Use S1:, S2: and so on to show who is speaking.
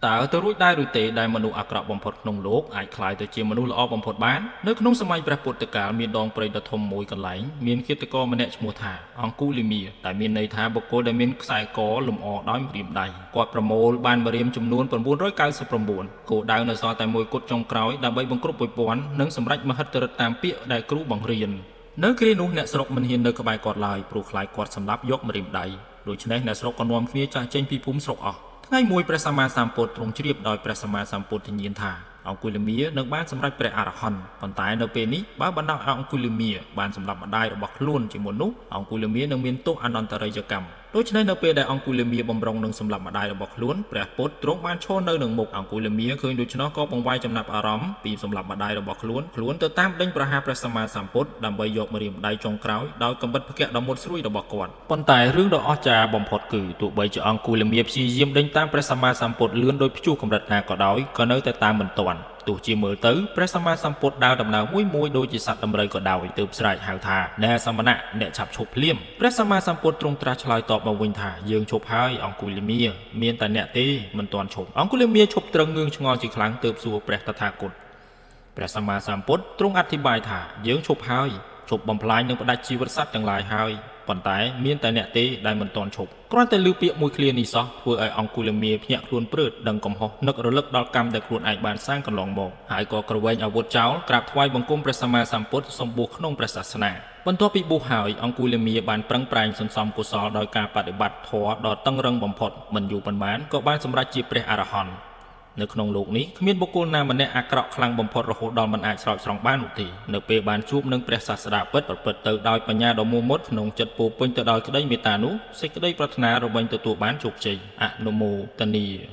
S1: តើទៅរួចដែរឬទេដែលមនុស្សអាក្រក់បំផុតក្នុងលោកអាចក្លាយទៅជាមនុស្សល្អបំផុតបាននៅក្នុងសម័យព្រះពុទ្ធកាលមានដងព្រៃដ៏ធំមួយកន្លែងមានឃាតករម្នាក់ឈ្មោះថាអង្គុលីមាដែលមានន័យថាបុគ្គលដែលមានខ្សែកលម្អដោយម្រាមដៃគាត់ប្រមូលបានម្រាមចំនួន999គោលដៅនៅសល់តែមួយគត់ចុងក្រោយដើម្បីបង្គ្រប់1000និងសម្រេចមហិទ្ធិឫទ្ធិតាមពាក្យដែលគ្រូបង្រៀននៅគ្រានោះអ្នកស្រុកមិនហ៊ាននៅក្បែរគាត់ឡើយព្រោះខ្លាចគាត់សម្លាប់យកម្រាមដៃដូច្នេះអ្នកស្រុកក៏នាំគ្នាចាស់ចេញពីភូមិស្រុកអស់ ថ្ងៃមួយព្រះសម្មាសម្ពុទ្ធទ្រង់ជ្រាបដោយព្រះសម្មាសម្ពុទ្ធញាណថាអង្គុលមានឹងបានសម្រេចព្រះអរហន្តប៉ុន្តែនៅពេលនេះបើបណ្ដោយឲ្យអង្គុលមាបានសម្លាប់ម្ដាយរបស់ខ្លួនជាមុននោះអង្គុលមានឹងមានទោសអនន្តរិយកម្មដូច្នេះនៅពេលដែលអង្គុលមាបំរុងនឹងសម្លាប់ម្ដាយរបស់ខ្លួនព្រះពុទ្ធទ្រង់បានឈរនៅនឹងមុខអង្គុលមាឃើញដូច្នោះក៏បង្វែរចំណាប់អារម្មណ៍ពីសម្លាប់ម្ដាយរបស់ខ្លួនខ្លួនទៅតាមដេញប្រហារព្រះសម្មាសម្ពុទ្ធដើម្បីយកម្រាមដៃចុងក្រោយដោយកំបិតផ្គាក់ដ៏មុតស្រួយរបស់គាត់ប៉ុន្តែរឿងដ៏អស្ចារ្យបំផុតគឺទោះបីជាអង្គុលមាព្យាយាមដេញតាមព្រះសម្មាសម្ពុទ្ធលឿនដោយព្យុះកម្រិតណាក៏ដោយក៏នៅតែតាមមិនទាន់ទោះជាមើលទៅព្រះសម្មាសម្ពុទ្ធដើរដំណើរមួយមួយដូចជាសត្វដំរីក៏ដោយទើបស្រែកហៅថាណែសមណៈអ្នកឆាប់ឈប់ភ្លាមព្រះសម្មាសម្ពុទ្ធទ្រង់ត្រាស់ឆ្លើយតបមកវិញថាយើងឈប់ហើយអង្គុលមាមានតែអ្នកទេមិនទាន់ឈប់អង្គុលមាឈប់ត្រឹងងឿងឆ្ងល់ជាខ្លាំងទើបសួរព្រះតថាគតព្រះសម្មាសម្ពុទ្ធទ្រង់អធិប្បាយថាយើងឈប់ហើយឈប់បំផ្លាញនិងផ្ដាច់ជីវិតសត្វទាំងឡាយហើយប៉ុន្តែមានតែអ្នកទេដែលមិនទាន់ឈប់គ្រាន់តែឮពាក្យមួយឃ្លានេះសោះធ្វើឲ្យអង្គុលមាភ្ញាក់ខ្លួនព្រឺតដឹងកំហុសនឹករលឹកដល់កម្មដែលខ្លួនឯងបានសាងកន្លងមកហើយក៏ក្រវែងអាវុធចោលក្រាបថ្វាយបង្គំព្រះសម្មាសម្ពុទ្ធសូមបួសក្នុងព្រះសាសនាបន្ទាប់ពីបួសហើយអង្គុលមាបានប្រឹងប្រែងសន្សំកុសលដោយការបដិបត្តិធម៌ដ៏តឹងរឹងបំផុតមិនយូរប៉ុន្មានក៏បានសម្រេចជាព្រះអរហន្តនៅក្នុងលោកនេះគ្មានបុគ្គលណាម្នាក់អាក្រក់ខ្លាំងបំផុតរហូតដល់មិនអាចស្រោចស្រង់បាននោះទេនៅពេលបានជួបនឹងព្រះសាស្តាពិតប្រព្រឹត្តទៅដោយបញ្ញាដ៏មោះមុតក្នុងចិត្តពោរពេញទៅដោយក្តីមេត្តានោះសេចក្តីប្រាថ្នារវែងទទួលបានជោគជ័យអនុមោទនា។